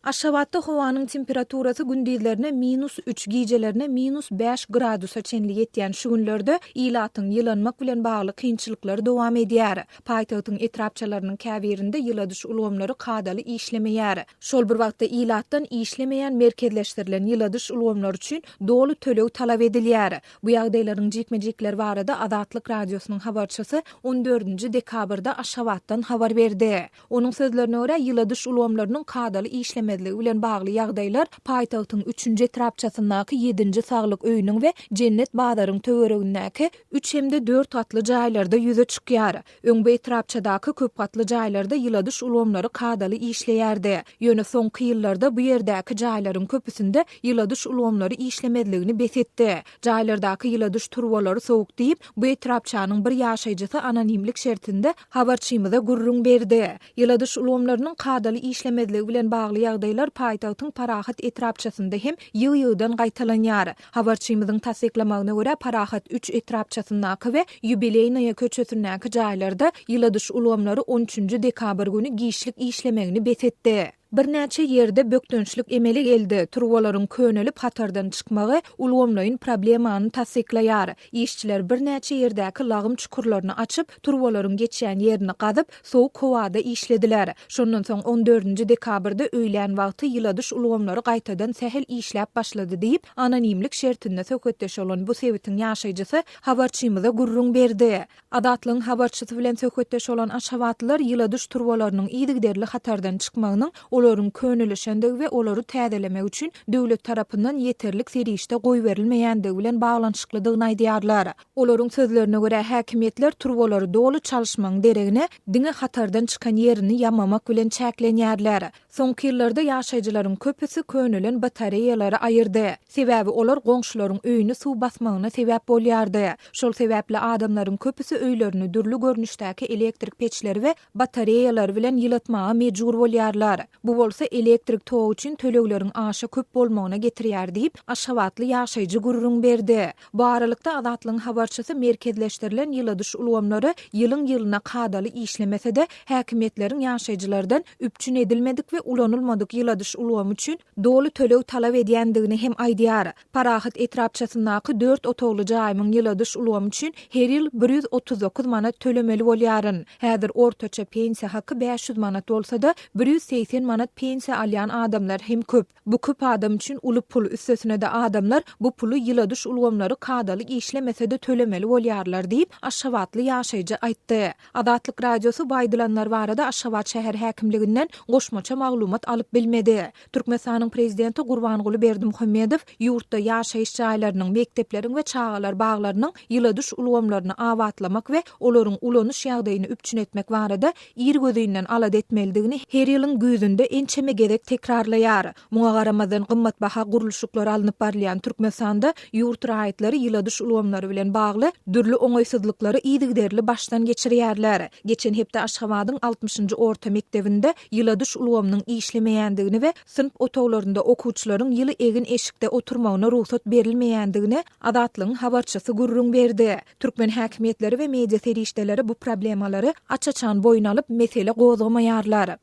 Aşgabatda howanyň temperaturasy gündizlerine minus üç, gijelerine minus bäş gradusa çenli ýetýän şu günlerde ilatyň ýylanmak bilen bagly kynçylyklary dowam edýär. Paýtagtyň etrapçalarynyň käbirinde ýyladyş ulgamlary kadaly işlemeýär. Şol bir wagtda ilatdan işlemeýän merkezleşdirilen ýyladyş ulgamlary üçin doly töleg talap edilýär. Bu ýagdaýlaryň jikme-jikleri barada Azatlyk Radiosynyň habarçysy on dördünji dekabrda Aşgabatdan habar berdi. Onuň sözlerine görä, ýyladyş ulgamlarynyň kadaly işlemezligi bilen bagly ýagdaýlar paýtagtyň üçünji etrapçasyndaky ýedinji saglyk öýüniň we Jennet bazaryň töweregindäki üç hem-de dört gatly jaýlarda ýüze çykýar. Öň bu etrapçadaky köp gatly jaýlarda ýyladyş ulgamlary kadaly işleýärdi. Ýöne soňky ýyllarda bu ýerdäki jaýlaryň köpüsinde ýyladyş ulgamlary işlemezligini bes etdi. Jaýlardaky ýyladyş turbalary sowuk diýip, bu etrapçanyň bir ýaşaýjysy anonimlik şertinde habarçymyza gürrüň berdi. Ýyladyş ulgamlarynyň kadaly işlemezligi bilen bagly ýagdaýlar paýtagtyň Parahat etrapçasynda hem ýygy-ýygydan gaýtalanýar. Habarçymyzyň tassyklamagyna görä, Parahat üç etrapçasyndaky we Ýubileýnaýa köçesindäki jaýlarda ýyladyş ulgamlary on üçünji dekabr güni giçlik işlemegini bes etdi. Birnäçe ýerde bökdençlik emele geldi, turbalaryň könelip hatardan çykmagy ulgamlaýyn problemany tassyklaýar. Işçiler birnäçe ýerdäki lagym çukurlaryny açyp, turbalaryň geçýän ýerini gazyp, sowuk howada işlediler. Şondan soň on dördünji dekabrda öýlän wagty ýyladyş ulgamlary gaýtadan sähel işläp başlady diýip, anonimlik şertinde söhbetdeş bolan bu sebitiň ýaşaýjysy habarçymyza gürrüň berdi. Azatlygyň habarçysy bilen söhbetdeş bolan aşgabatlylar ýyladyş turbalarynyň yzygiderli hatardan çykmagynyň olaryň könelişendigi we olary täzelemek üçin döwlet tarapyndan ýeterlik serişde goýberilmeýändigi bilen baglanyşyklydygyny aýdýarlar. Olaryň sözlerine görä, häkimiýetler turbalary doly çalyşmagyň deregine, diňe hatardan çykan ýerini ýamamak bilen çäklenýärler. Soňky ýyllarda ýaşaýjylaryň köpüsi könelen batareýalary aýyrdy. Sebäbi olar goňşularyň öýüni suw basmagyna sebäp bolýardy. Şol sebäpli adamlaryň köpüsi öýlerini dürli görnüşdäki elektrik peçleri we batareýalary bilen ýylatmaga mejbur bolýarlar. Bu bolsa elektrik togy üçin tölegleriň aşa köp bolmagyna getirýär diýip, aşgabatly ýaşaýjy gürrüň berdi. Bu aralykda, Azatlygyň habarçysy merkezleşdirilen ýyladyş ulgamlary ýylyň-ýylyna kadaly işlemese-de, häkimiýetleriň ýaşaýjylardan üpjün edilmedik we ulanylmadyk ýyladyş ulgamy üçin doly töleg talap edýändigini hem aýdýar. Parahat etrapçasyndaky dört otagly jaýymyň ýyladyş ulgamy üçin her ýyl 139 manat tölemeli bolýaryn. Häzir ortaça pensiýa haky 500 manat bolsa-da, 180 manat pensiýa alýan adamlar hem köp. Bu köp adam üçin uly pul, üstesine-de adamlar bu puly ýyladyş ulgamlary kadaly işlemese-de tölemeli bolýarlar diýip, aşgabatly ýaşaýjy aýtdy. Azatlyk Radiosy bu aýdylanlar barada Aşgabat şäher häkimliginden goşmaça maglumat alyp bilmedi. Türkmenistanyň prezidenti Gurbanguly Berdimuhamedow ýurtda ýaşaýyş jaýlarynyň, mekdepleriň we çagalar baglarynyň ýyladyş ulgamlaryny abatlamak we olaryň ulanyş ýagdaýyny üpjün etmek barada irgözinden alada etmelidigini her ýylyň güýzünde ençeme gezek tekrarlaýar. Muňa garamazdan, gymmatbaha gurluşyklar alnyp barylýan Türkmenistanda ýurt raýatlary ýyladyş ulgamlary bilen bagly dürli oňaýsyzlyklary yzygiderli başdan geçirýärler. Geçen hepde Aşgabadyň altmyşynjy orta mekdebinde ýyladyş ulgamynyň işlemeýändigini we synp otaglarynda okuwçylaryň ýyly egin-eşikde oturmagyna rugsat berilmeýändigini Azatlygyň habarçysy gürrüň berdi. Türkmen häkimiýetleri we media serişdeleri bu problemalary aç-açan boýun alyp, mesele gozgamaýarlar.